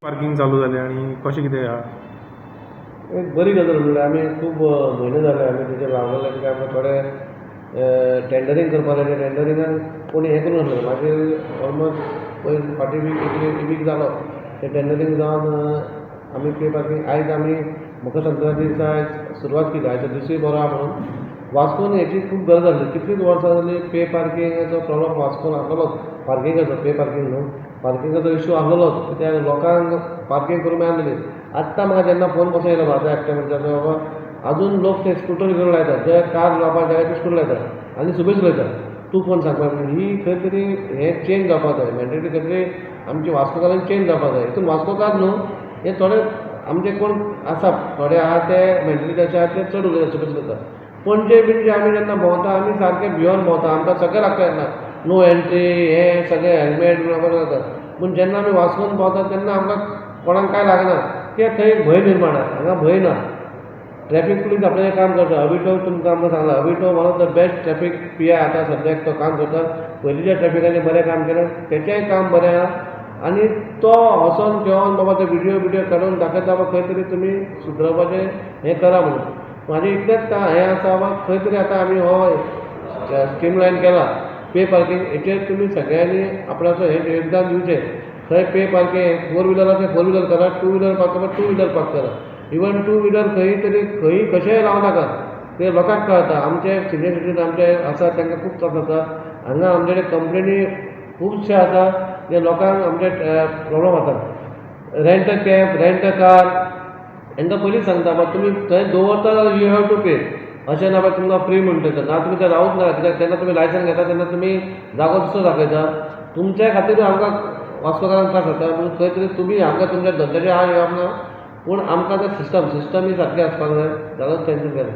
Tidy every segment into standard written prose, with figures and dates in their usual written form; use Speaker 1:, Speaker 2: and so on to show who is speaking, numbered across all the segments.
Speaker 1: Parking चालू जालें आनी कशें कितें आहा?
Speaker 2: एक बरी गजाल म्हणल्यार आमी खूब म्हयने जाले आमी तेजेर रावलेले, कित्याक आमकां थोडे टेंडरींग करपा जाय. टेंडरिंगान कोणी हें करूंक नासलें. मागीर ऑलमोस्ट पयर फाटीं वीक एक वीक जालो तें टेंडरींग जावन आमी पे पार्किंग आयज आमी मकर संक्रांती दिसा आयज सुरवात केली. आयचो दिसूय बरो आसा म्हणून वास्कोन हेची खूब गरज आसली. कितलींच वर्सां जालीं पे पार्किंगाचो प्रॉब्लम वास्कोन आसलोच. पार्किंगाचो, पे पार्किंग न्हू, पार्किंगाचो इशू आसलोच, कित्याक लोकांक पार्किंग करूंक मेळनासली. आत्तां म्हाका जेन्ना फोन कसो येयलो आतां एकट्या मनशाचो, बाबा अजून लोक ते स्कुटर घेवन लायतात, जे कार लावपाक जाय ते स्कुटर लायतात आनी सुबेज उलयतात. तूं कोण सांगपाक? ही खंय तरी हें चेंज जावपाक जाय. मेंटेलिटी खंय तरी आमची वास्कोकारांची चेंज जावपाक जाय. हितून वास्कोकार न्हू, हे थोडे आमचे कोण आसा, थोडे आहा ते मेंटेलिटी अशे आहा, ते चड उलयतात, सुबेज उलयतात. पणजे बिणजे आमी जेन्ना भोंवता आमी सारके भियोन भोंवता. आमकां सगळें लागता तेन्ना नो एंट्री हें सगळें हेल्मेट बी जाता. पूण जेन्ना आमी वास्कोन भोंवता तेन्ना आमकां कोणाक कांय लागना, कित्याक थंय एक भंय निर्माण आहा. हांगा भंय ना. ट्रॅफीक पुलीस आपलें काम करता. अविटो तुमकां आमकां सांगला, Avito one of the best traffic PI आतां सद्याक तो काम करता. पयलींच्या ट्रॅफिकांनी बरें काम केलें, तेचेंय काम बरें आहा. आनी तो वचोन घेवन बाबा ते विडियो बिडियो काडून दाखयता, बाबा खंय तरी तुमी सुदरोवपाचें हें करा म्हणून. म्हाजें इतलेंच हें आसा, बाबा खंय तरी आतां आमी हो स्ट्रीमलायन केला पे पार्किंग, हेचेर तुमी सगळ्यांनी आपणाचो हें योगदान दिवचें. खंय पे पार्किंग फोर व्हिलर आसा फोर व्हिलर करा, टू व्हिलर पार्क करा टू व्हिलर पार्क करा. इवन टू व्हिलर खंय तरी खंय कशेंय लावं नाका, ते लोकांक कळटा. आमचे सिनियर सिटीजन आमचे आसा तांकां खूब त्रास जाता. हांगा आमचे कडेन कंप्लेनी खुबशे आसा जे लोकांक आमचे प्रॉब्लम जाता. Rent a cab, rent a car हांकां पयलींच सांगता, बाबा तुमी थंय दवरता जाल्यार you have to pay. अशें ना बाबा तुमकां फ्री म्हणटा, ना तुमी थंय रावूंक नाका, कित्याक तेन्ना तुमी लायसन घेता तेन्ना तुमी जागो दुसरो दाखयता. तुमच्या खातीरूय आमकां वास्कोकारांक त्रास जाता. म्हणून खंय तरी तुमी आमकां तुमच्या धंद्याचे आड येवप ना, पूण आमकां ते सिस्टम ही सारकी आसपाक जाय जाल्यार तेंचे गेलें.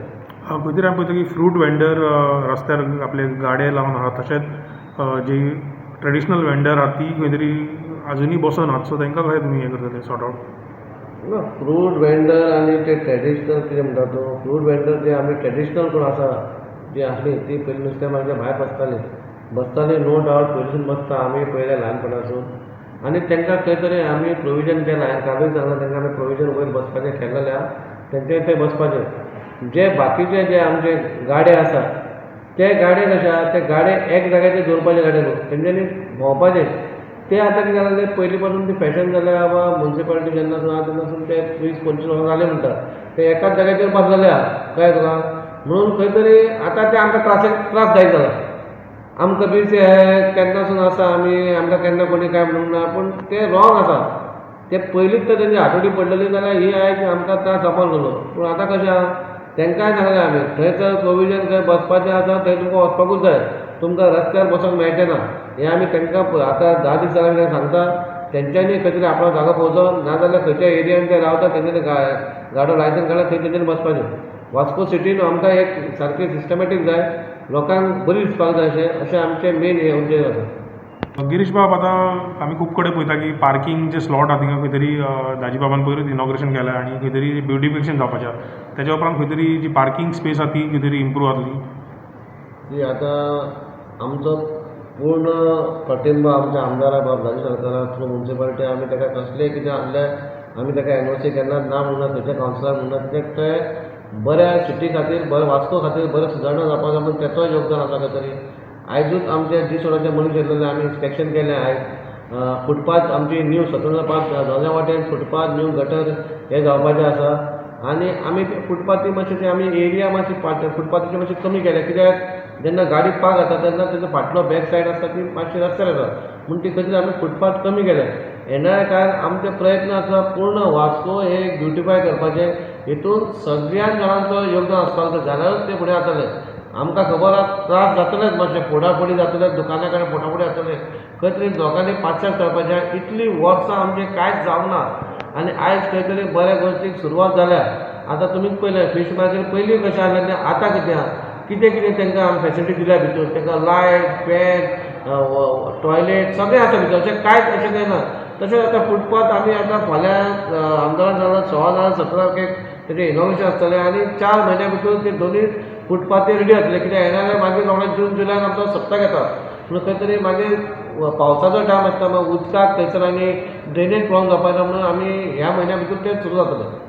Speaker 1: खंय तरी आमी पळयता की फ्रूट वेंडर रस्त्यार आपले गाडे लावन आहा, तशेंच जी ट्रेडिशनल वेंडर आहा ती खंय तरी आजुनूय बसोन आहात. सो तांकां कशें तुमी हें करतले सॉर्ट आवट?
Speaker 2: ना, फ्रूट वेंडर आनी ते ट्रेडिशनल कितें म्हणटा तूं, फ्रूट वेंडर जे आमी ट्रेडिशनल कोण आसा जी आसली ती पयलीं नुस्तें मारच्या भायर बसताली, बसताली नो डावट पयलींसून बसता आमी पयल्या ल्हानपणासून. आनी तांकां खंय तरी आमी प्रोविजन केलां, हांवें कालूय सांगलां तांकां आमी प्रोविजन वयर बसपाचें केलेलें आहा, तेंचे थंय बसपाचें. जे बाकीचे जे आमचे गाडे आसा ते गाडे कशे आहा, ते गाडे एक जाग्याचेर दवरपाचे गाडे न्हू, तेंच्यांनी भोंवपाचे. ते आतां कितें जालां, ते पयलीं पासून ती फॅशन जाल्या बाबा मुन्सिपालिटी जेन्ना आहा तेन्नासून ते 20-25 वर्सां जाले म्हणटा ते एकाच जाग्याचेर बसलेले आहा, कळ्ळें तुका? म्हणून खंय तरी आतां ते आमकां त्रास जायत जाला. आमकां बी केन्नासून आसा आमी, आमकां केन्ना कोणी कांय म्हणूंक ना, पूण तें रॉंग आसा. ते पयलींच तर तेंची हातोडी पडलेली जाल्यार ही आयज आमकां त्रास जावपा नासलो. पूण आतां कशें आहा, तांकांय सांगलें आमी थंय तर प्रोविजन खंय बसपाचें आसा थंय तुमकां वचपाकूच जाय, तुमकां रस्त्यार बसोंक मेळचें ना. हें आमी तांकां आतां 10 दीस जाले सांगता, तेंच्यांनी खंय तरी आपलो जागो पळोवचो, नाजाल्यार खंयच्या एरियान ते रावता तेंच्यांनी गाडो लायसन्स काडला थंय तेंच्यांनी बसपाचें. वास्को सिटीन आमकां एक सारकें सिस्टमॅटीक जाय, लोकांक बरी दिसपाक जाय, अशें अशें आमचें मेन हें उद्देश आसा.
Speaker 1: गिरीश बाब, आतां आमी खूब कडेन पळयता की पार्किंग जे स्लॉट आहा थिंगा खंय तरी दाजी बाबान पयरूच इनॉग्रेशन केलें आनी खंय तरी ब्युटिफिकेशन जावपाचें आहा. तेज्या उपरांत खंय तरी जी पार्किंग स्पेस आहा ती खंय तरी इम्प्रूव जातली.
Speaker 2: ती आतां आमचो पूर्ण पाठिंबो आमच्या आमदारा बाब दाजी सरकारा थ्रू मुन्सिपालिटी आमी ताका कसलेंय कितें आसलें आमी ताका एनओसी केन्नाच ना म्हणना, खंयच्या कावन्सिलाक म्हणना, कित्याक ते बऱ्या सिटी खातीर, बऱ्या वास्को खातीर बरें सुदारणा जावपाक जाय म्हूण तेचोय योगदान आसा खंय तरी. आयजूच आमचे जी सोडाचे मनीस येयल्ले, आमी इन्स्पेक्शन केलें आयज. फुटपाथ आमची न्यू स्वतंत्र पार्क दोनाय वाटेन फुटपाथ न्यू गटर हे जावपाचें आसा. आनी आमी फुटपाथी मातशें ते आमी एरिया मातशी फुटपाथीची मातशी कमी केल्या, कित्याक जेन्ना गाडी पार्क जाता तेन्ना तेजो फाटलो बॅक सायड आसता ती मातशी रस्त्यार येता, म्हूण ती खंय तरी आमी फुटपाथ कमी केल्या. येणाऱ्या काळार आमचे प्रयत्न आसा पूर्ण वास्को हे ब्युटिफाय करपाचें, हितून सगळ्या जाणांचो योगदान आसपाक जाय जाल्यारूच तें फुडें जातलें. आमकां खबर आसा त्रास जातलेच, मातशें फोडाफोडी जातले, दुकाना कडेन फोडाफोडी जातले, खंय तरी लोकांनी पातशाक करपाचें. इतलीं वर्सां आमचें कांयच जावंक ना आनी आयज खंय तरी बऱ्या गोश्टीक सुरवात जाल्या. आतां तुमीच पळयलें फीश मार्केट पयलीं कशें आसलें तें आतां कितें आहा, कितें कितें तांकां आमी फेसिलिटी दिल्या भितर, तांकां लायट फॅन टॉयलेट सगळें आसा भितर, अशें कांयच अशें कांय ना. तशेंच आतां फुटपाथ आमी आतां फाल्यां आमदारान सांगलां 16 जाल्यार 17 तारखेक तेजें इनॉग्रेशन आसतलें आनी 4 म्हयन्या भितर ते दोनूय फुटपाथी रेडी जातले. कित्याक येणारे मागीर रोखडे जून जुलयान आमचो सप्तक येता, म्हणून खंय तरी मागीर पावसाचो टायम आसता, मागीर उदकाक थंयसर आनी ड्रेनेज प्रॉब्लम जावपा ना म्हणून आमी ह्या म्हयन्या भितर तें सुरू जातलें.